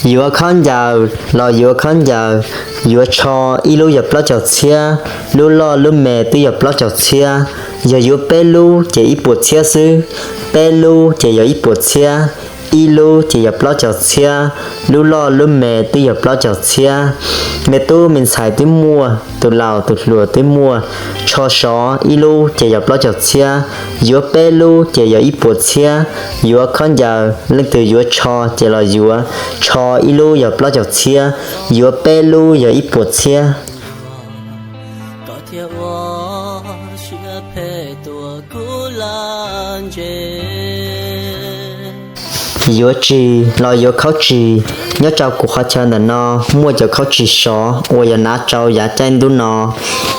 Yuav khaub ncaws los yuav khaub ncaws, yuav tsho ib lub yog plaub caug txhiab, lub loj lub me twb yog plaub caug txhiab. Yog yuav peb lub ces ib puas txhiab xwb, peb lub ces yog ib puas txhiab, ib lub ces yog plaub caug txhiab, lub loj lub me twb yog plaub caug txhiab. Me tub me ntxhais twb muaj, tus laus tus hluas twb muaj, tsho sov ib lub ces yog plaub caug txhiab, yuav peb lub ces yog ib puas txhiab. Yuav khaub ncaws leej twg yuav tsho ces los yuav, tsho ib lub yog plaub caug txhiab, yuav peb lub yog ib puas txhiab. Yuav tsis los yuav khaub tsis. Nyob rau kuv qhov chaw ntawm no muaj cov khaub tsis sov uas yog hnav rau yav caij ntuj no,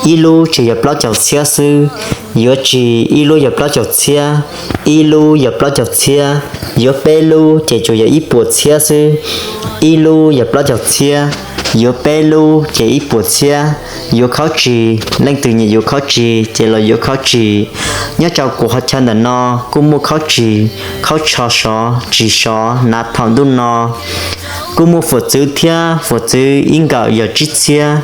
ib lub tsuas yog plaub caug txhiab xwb. Yuav tsis ib lub yog plaub caug txhiab, ib lub yog plaub caug txhiab, yuav peb lub ces tsuas yog ib puas txhiab xwb, ib lub yog plaub caug txhiab, yuav peb lub ces ib puas txhiab. Yuav khaub tsis, leej twg nyiam yuav khaub tsis ces los yuav khaub tsis. Nyob rau kuv qhov chaw ntawm no kuj muaj khaub tsis, khaub tsho sov tsis sov hnav thaum ntuj no. Kuj muaj fuam txwv thiab, fuam txwv ib nkawm yog tsib txhiab,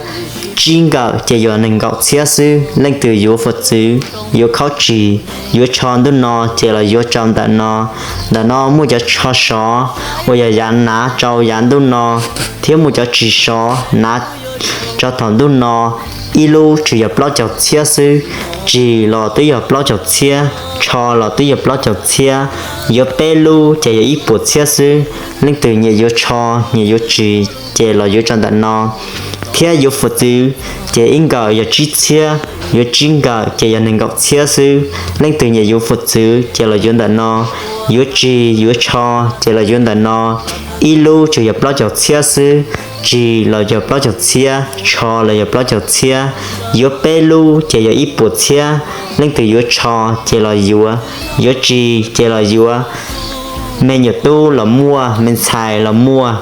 tsib nkawm ces yog nees nkaum txhiab xwb. Leej twg yuav fuam txwv, yuav khaub tsis, yuav tsho ntuj no ces los yuav rau ntawm no. Ntawm no muaj cov tsho sov uas yog yav hnav rau yav ntuj no, thiab muaj cov tsis sov hnav rau thaum ntuj no. Ib lub tsuas yog plaub caug txhiab xwb, tsis los twb yog plaub caug txhiab, tsho los twb yog plaub caug txhiab, yuav peb lub ces yog ib puas txhiab xwb. Leej twg nyiam yuav tsho, nyiam yuav tsis ces los yuav rau ntawm no. Thiab yuav fuam txwv ces ib nkawm yog tsib txhiab, yuav tsib nkawm ces yog nees nkaum txhiab xwb. Leej twg nyiam yuav fuam txwv ces los yuav ntawm no, yuav tsis yuav tsho ces los yuav ntawm no. Ib lub tsuas yog plaub caug txhiab xwb, tsis los yog plaub caug txhiab, tsho los yog plaub caug txhiab, yuav peb lub ces yog ib puas txhiab. Leej twg yuav tsho ces los yuav, yuav tsis ces los yuav. Me nyuam tub los muaj, me ntxhais los muaj,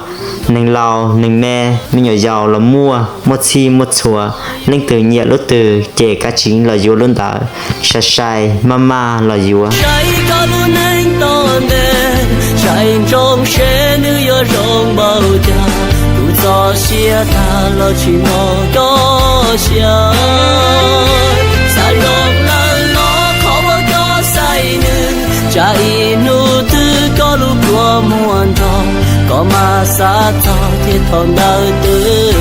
neeg laus neeg me, me nyuam yaus los muaj, muaj txhij muaj txhua. Leej twg nyiam lub twg ces kav tsij los yuav lub ntawd, sai sai maj maj los yuav. Saib koj lub neej tom ntej, saib ntsoov seb nws yuav zoo npaum cas. Kuv txoj sia tag los tsis muaj koj sia, xav zoo lawm los qhov uas koj xaiv nws, tsam ib hnub twg koj lub kua muag nrog, koj mam xav txog thiab thaum ntawd twb